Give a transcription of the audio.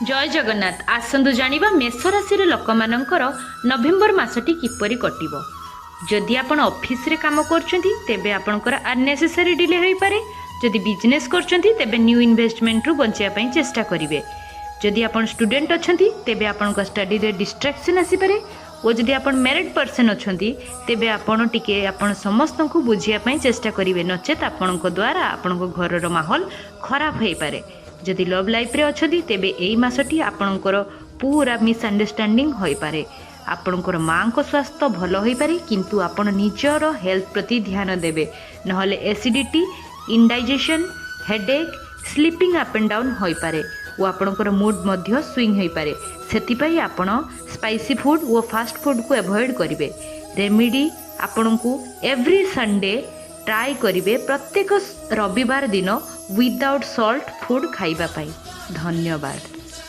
ଜୟ ଜଗନ୍ନାଥ। ଆସନ୍ତୁ ଜାଣିବା ମେଷ ରାଶିର ଲୋକମାନଙ୍କର ନଭେମ୍ବର ମାସଟି କିପରି କଟିବ। ଯଦି ଆପଣ ଅଫିସରେ କାମ କରୁଛନ୍ତି, ତେବେ ଆପଣଙ୍କର ଅନନେସେସାରୀ ଡିଲେ ହୋଇପାରେ। ଯଦି ବିଜନେସ୍ କରୁଛନ୍ତି, ତେବେ ନ୍ୟୁ ଇନଭେଷ୍ଟମେଣ୍ଟରୁ ବଞ୍ଚିବା ପାଇଁ ଚେଷ୍ଟା କରିବେ। ଯଦି ଆପଣ ଷ୍ଟୁଡେଣ୍ଟ ଅଛନ୍ତି, ତେବେ ଆପଣଙ୍କ ଷ୍ଟଡିରେ ଡିଷ୍ଟ୍ରାକ୍ସନ୍ ଆସିପାରେ ଓ ଯଦି ଆପଣ ମ୍ୟାରିଡ୍ ପର୍ସନ୍ ଅଛନ୍ତି, ତେବେ ଆପଣ ଟିକେ ଆପଣ ସମସ୍ତଙ୍କୁ ବୁଝିବା ପାଇଁ ଚେଷ୍ଟା କରିବେ, ନଚେତ୍ ଆପଣଙ୍କ ଦ୍ୱାରା ଆପଣଙ୍କ ଘରର ମାହୋଲ ଖରାପ ହୋଇପାରେ। ଯଦି ଲଭ୍ ଲାଇଫ୍ରେ ଅଛନ୍ତି, ତେବେ ଏଇ ମାସଟି ଆପଣଙ୍କର ପୁରା ମିସ୍ଅଣ୍ଡରଷ୍ଟାଣ୍ଡିଂ ହୋଇପାରେ। ଆପଣଙ୍କର ମାଆଙ୍କ ସ୍ୱାସ୍ଥ୍ୟ ଭଲ ହୋଇପାରେ, କିନ୍ତୁ ଆପଣ ନିଜର ହେଲ୍ଥ ପ୍ରତି ଧ୍ୟାନ ଦେବେ, ନହେଲେ acidity, indigestion, headache, sleeping up and down ହୋଇପାରେ ଓ ଆପଣଙ୍କର ମୁଡ୍ ମଧ୍ୟ ସୁଇଙ୍ଗ ହୋଇପାରେ। ସେଥିପାଇଁ ଆପଣ ସ୍ପାଇସି ଫୁଡ଼୍ ଓ ଫାଷ୍ଟ ଫୁଡ଼୍କୁ ଆଭଏଡ଼୍ କରିବେ। ରେମିଡ଼ି, ଆପଣଙ୍କୁ ଏଭ୍ରି ସଣ୍ଡେ ଟ୍ରାଏ କରିବେ ପ୍ରତ୍ୟେକ ରବିବାର ଦିନ ୱିଦାଉଟ୍ ସଲ୍ଟ ଫୁଡ଼୍ ଖାଇବା ପାଇଁ। ଧନ୍ୟବାଦ।